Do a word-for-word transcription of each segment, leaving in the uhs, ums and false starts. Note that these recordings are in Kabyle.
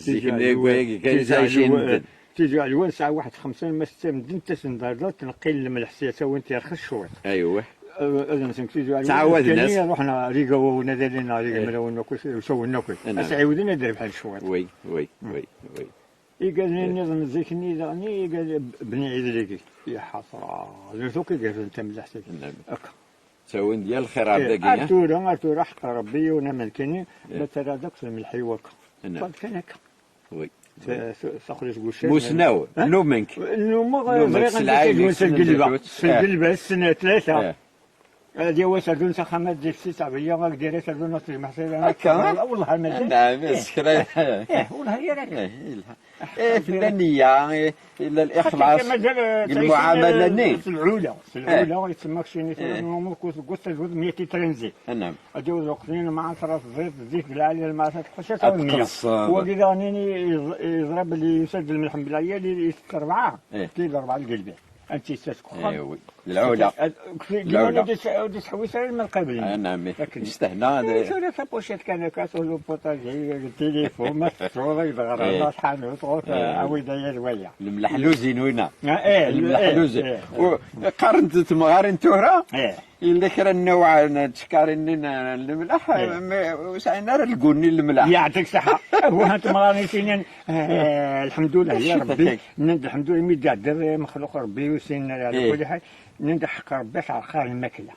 Zik-nni, wagi kan i ttɛicin medden. Tizi Ɛelwan tesɛa waḥed xemsa ma setta medden ttasen-d ar da, tneqqil lemleḥ sya, ttawin-t yerxes cwiṭ. Aywa. Eh, ad nsen Tizi Ɛelwan. Ttɛawaden-as. Ruḥen ar Igawawen ad alin ar Igemrawen akk, usawen akk. Ad s-ɛiwden ad rebḥen cwiṭ. Wi, wi, wi, wi. Igallen nniḍen zik-nni daɣen, igal Bni Ɛidligi. Ya ḥasra. D nutni i yerfden tamedyazt-agi. Akka. Ttawin-d yal lxir ar dagi, ar tura, ar tura, ḥeqq Rebbi, yiwen aman kani, ma terra-d akk s lmelḥ-iw akka. Ffeɣ-d kan akka. Wi. Taqli seg uccan. Musnaw, numen-k. Numeɣ, numen-k ẓriɣ s anda lɛayel-ik, s lgelba. S lgelba, ssna tlata. Ad yawi aserdun s axxam, ad d-yefsi ttɛebeyya, ad d-yerr aserdun ad t-yemḥṣil. Akka? Wellah, mazal. Naɛam, s kra. Eh, wellah, yara. Eh, yelha. Eh, tella nniya, eh, yella lixlaṣ, deg lmuɛamala-nni. S lɛula, s lɛula, yettsemma keččini tura, numeɣ ku tewweḍ tazwid meyya titranzi. Ad yaweḍ lweqt-nni ma ɛṣra tẓiḍ, zzit d lɛali, lmeɛsa tqecc, ad taweḍ meyya. Wagi daɣen yeẓra belli yusa-d lmelḥ n belɛyal, itett rebɛa, kil rebɛa lgelbi. Anti yessas deg uxxam? Eh, wi. D lɛula. Lɛula. Ur d-yettḥewwis ara lmal qabel. Ah, naɛam. Yestehna. Eh, tura tapuciṭ kan akka, tura le potager, le téléphone, ma tettuḍ, ad d-ɣer tḥanut, ɣur-, awi-d aya d waya. Lemleḥ luzin winna. Ah, eh, lemleḥ luzin. Qqaren-d temɣarin tura, yella kra n nnawɛ n tcekkarin-nni n lemleḥ, ma ur sɛin ara lgun n lemleḥ. Yeɛṭik ṣṣeḥḥa. Abuha n temɣarin-nni, eh, lḥemdullah, ya Rebbi. Nnan-d lḥemdullah, mi d-iɛedda Mexluq Rebbi, ur ssinen ara, ɛla kulli ḥal. Nnan-d ḥeqq Rebbi, teɛreq-aɣ lmakla.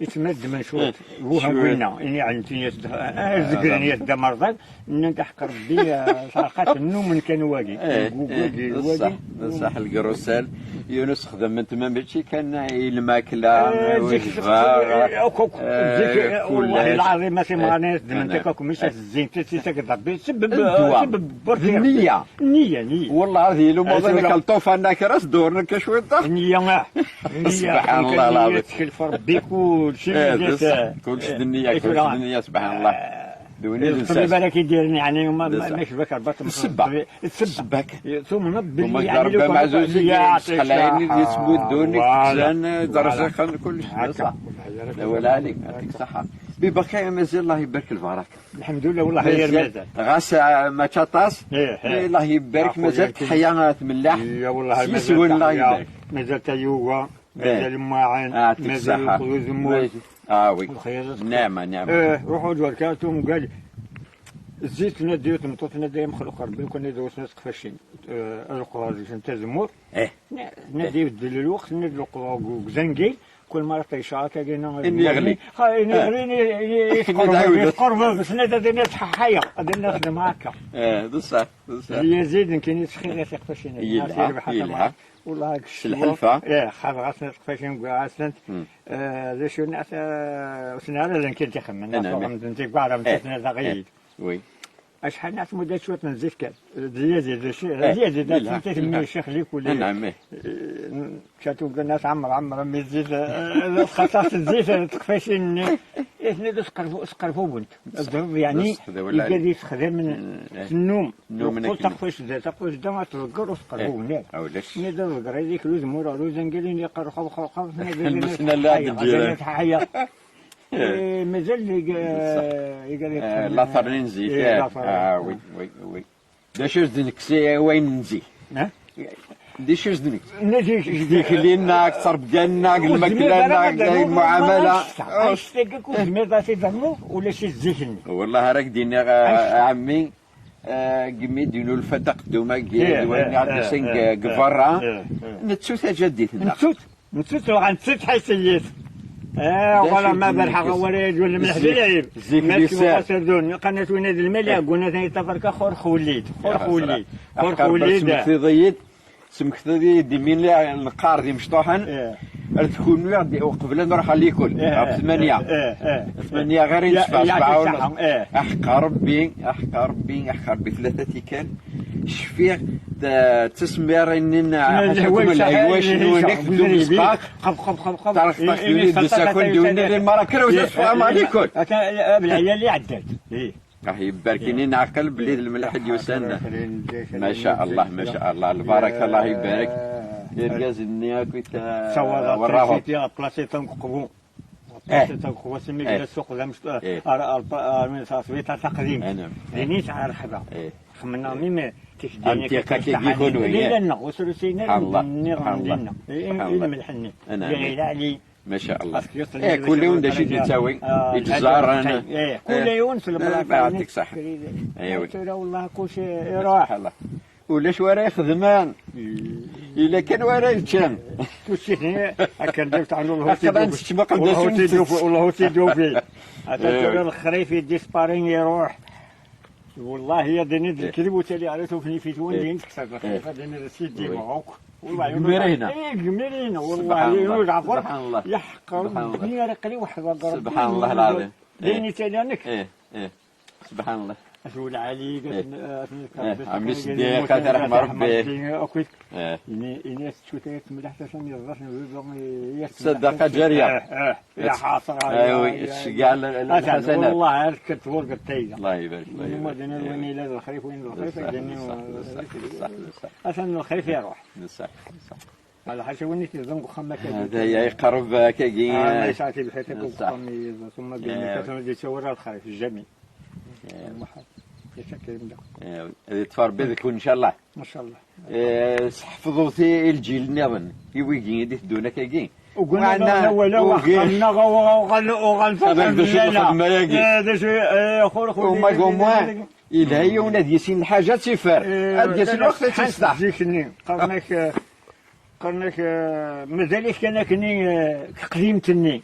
Yettmaddem cwiṭ. Wuhan winna, ini ɛentin-as-d, ah, zegren-as-d amerḍal. Nnan-d ḥeqq Rebbi, ah, teɛreq-aɣ nnumen kan wagi. Wagi, d ṣṣeḥ, wagi. D ṣṣeḥ, lgrusal. Yunus xedmen-t ma mačči kan i lmakla, i wejba, akk, akk. Zik, eh, wallahi lɛaḍim, ma timɣarin xedment akk, akk, mi s-zzint, s-, s-, s-, sebba, d ddwa. Sebba, d nniya. Nniya, nniya. Wallah, ad yili umuḍin akka lṭufan-a kra s-ddurn akka cwiṭ. Nniya, ah. Nniya, subḥan Allah lɛaḍim. Ttkel f Rebbi, kulci. Eh, d ṣṣeḥ. Kulci d nniya, kulci d nniya, subḥan Allah. D win i d ṭṭbib ara k-idiren, yeɛni, ma, ma, ma yecba-k Rebbi, ssebba. Ssebba-k. Tumneḍ belli, yeɛni, Rebbi meɛzuz, yessexlayen, yesmuddun, iktezzan, d rrezqen, kullec, d ṣṣeḥ. Wala ɛli, yeɛṭik ṣṣeḥḥa. Bibak, mazal, Allah ibarek lbaraka. Lḥemdullah, wallah, yir mazal. Ɣas, ah, mačči aṭas, eh, eh, Allah ibarek, mazal teḥya tmelleḥt. Ya, wallah, s yiswen, Allah ibarek. Mazal tayuga, mazal lmaɛen, mazal lqed uzemmur. Ah, oui. Lxir. Nneɛma, nneɛma. Eh, ruḥ ur d-werka, tum, qal, zzit, tnadi, tmeṭṭut, tnadi, Mexluq Rebbi, nekkni d usna teqfacin. Eh, ad leqḍeɣ deg-sen tazemmurt. Eh. Nadi ibeddel lweqt, nadi leqḍeɣ deg uzangil. Kul ma ara ṭṭiceɣ akka, ini yeɣli. Ha, ini yeɣli, ini, ini yesqerbeḍ, yesqerbeḍ, s nadi ad ini ttḥaḥayeɣ, ad ini xedmeɣ akka. Eh, d ṣṣeḥ, d ṣṣeḥ. Yazid, nekkini ttxiriɣ tiqfacin-agi. Yelha, yelha. Wallah, s lḥelfa. Eh, xaḍeɣ-asen tiqfacin, wwiɣ-asent. Eh, d acu, ur sɛin ara d nekk i d-ixemmen. Anamek. Ffɣen-d, nti gwaɛra, eh, msakna, eh, daɣ-iyi-d. Oui. Acḥal n tmudda cwiṭ n zzit kan. D Yazid, d Yazid, d Yazid, yelha, d Ccix Likuli. Anɛam, eh. Eh, katu gana tɛemmer, ɛemmer, mi zzit, eh, xaṭas zzit, eh, tiqfacin-nni. Eh, tnadi sqerfu-, sqerfubent. Ẓriɣ, yeɛni, d ṣṣeḥ, d awal, igad yessexdamen s nnum. Nnum. Yeqqel akken. Taqfacda, taqfacda ad tḍegger ur teqreb. Eh, ulac. Mi d aḍegger, ad iklu uzemmur ɣer uzangel, ini yeqqar xaḍ, xaḍ, xaḍ, tnadi. Lmesna la d-ǧiran. Eh, mazal deg, eh, deg, eh, later-nni n zik, eh, eh, later. Ah, oui, oui, oui. D acu s-d-nekkes i wayen n zik? Eh? D acu s-d-nekkes? Tikli-nneɣ, ttrebga-nneɣ, lmakla-nneɣ, lmuɛamala. Anect-agi ur tezmireḍ ad t-id-ternuḍ, ulac i zik-nni. Wallah, ara k-d-iniɣ, a, a ɛemmi, eh, gmi d-nulfa taqeddum-agi, eh, d wayen i ɣ-d-yusan deg berra, nettu tajaddit-nneɣ. Nettu-tt, nettu-tt, uɣal nettu-tt ḥaca-yas. Eh, wala ma berḥeɣ awal ay d-yulem leḥdi lɛib. Zik, zik, zik. Qanat win ad lmal iɛeggun atan yeṭṭafarka xur xulid, xur xulid, xur xulid. Smektiḍ-iyi-d, smektiḍ-iyi-d imi la neqqar d imecṭuḥen. Eh. Ar tkunwi uqbel ad nruḥ ɣer likul, eh, ɣef tmanya. Eh, eh, eh. Tmanya ɣer i nesfa, sebɛa u nus. Eh. Aḥeqqa Rebbi, aḥeqqa Rebbi, aḥeqqa Rebbi, tlata tikkal. Cfiɣ d, d tasmiranin, lehwac, lehwac-nwen, xdum zqaq. Xab, xab, xab, xab. Tarxet, eh, d-sakun, d-win, d-mara, kra ur s-tefham, eh, eh, alikul. Ata, eh, belɛyal iɛeddan. Eh. Ah, ibarek, ini neɛqel belli d lmelḥ i d-yusan. Ma sha Allah, ma sha Allah, lbaraka, Allah ibarek. Irgazen-nni akk i t-, ttawaḍ, eh, werrahu. Trisiti, aplasiṭan deg uqbu. Eh. Tagxuṣ imi eh. Yella ssuq d amecṭuḥ. Eh. Ar tasbiṭa taqdimt. Din yesɛa rrehba. Eh. Xemmemeɣ mi tikdin akka kagi kunwi. Lila-nneɣ ur srusin ara. Nniɣ dinna i lmelḥ-nni. Lila Ɛli. Maca Allah. Eh, kul yiwen d acu i d-yettawi. Ittẓaren. Eh, kul yiwen s lemraḥ. Yeɛṭik ṣṣeḥḥa. Tura wellah kullec iruḥ. Ulac wara ixedmen. Yella kan wara yeččen. Kullec akken d-yefteḥ. Aql-aɣ neččem aqeddac. Wallah ur t-id-yufi. Atan tura lexrif i dispari iruḥ. Wellah ya dini d lekdeb ur tali ara tufni fit win din tekser lexrif, ad dini d sidi Maroc. Gmirina. Gmirina, wellah. Subḥan Allah. Yeḥqer. Subḥan Allah. Gmir aqli weḥd. Subḥan Allah lɛaḍim. Dini tali nekk. Subḥan Allah. Azul ɛali. Ɛemmi Seddiq ad t-yerḥem Rebbi. Ini-as tcuta tmelaḥt asan yeẓẓasen. Ṣṣadaqa ǧariya. Ttceggɛen lḥasanat. Wellah ar kkant ur gṭayda. Allah ibarek. Atan lxif iruḥ. Ala ḥaca win i t-yeẓẓan deg uxxam akka. Hada ya iqerreb akkagi. Ah, ma yesɛa tibḥirt akk deg uxxam yeẓẓa, tumma din atan ad yettawar lxif, jamais. Ad yeṭṭef Rebbi deg-wen, ncallah. Ncallah. Seḥfeḍet i lǧil nniḍen, i wigi i d-iteddun akkagi. Ugun ad aɣ-nawala waxxam-nneɣ, uɣal, uɣal. D acu i lxedma-agi? Uma gumwa, yelha yiwen ad yissin lḥaǧa ad tt-iffer. Ad d-yas lweqt ad tt-yesṭaḥ. Zik-nni, qqaren-ak, qqaren-ak, mazal-it kan akkenni, teqdimt-nni.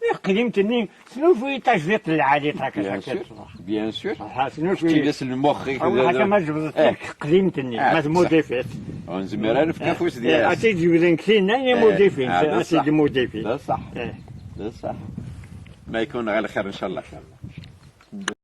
Teqdimt-nni, snulfuy tajdiṭ n lɛali, ṭak. Bien sûr, bien sûr. Snulfuy. Ttili s lmux-ik. Ḥaca ma tjebdeḍ teqdimt-nni, ma tmudifit. Ur nezmir ara nefk afus deg-s. Ad tt-id-jebden tinna, i mudifin, ad tt-id-mudifin. D ṣṣeḥ. D ṣṣeḥ. Ma yekun ɣer lxir, ncallah.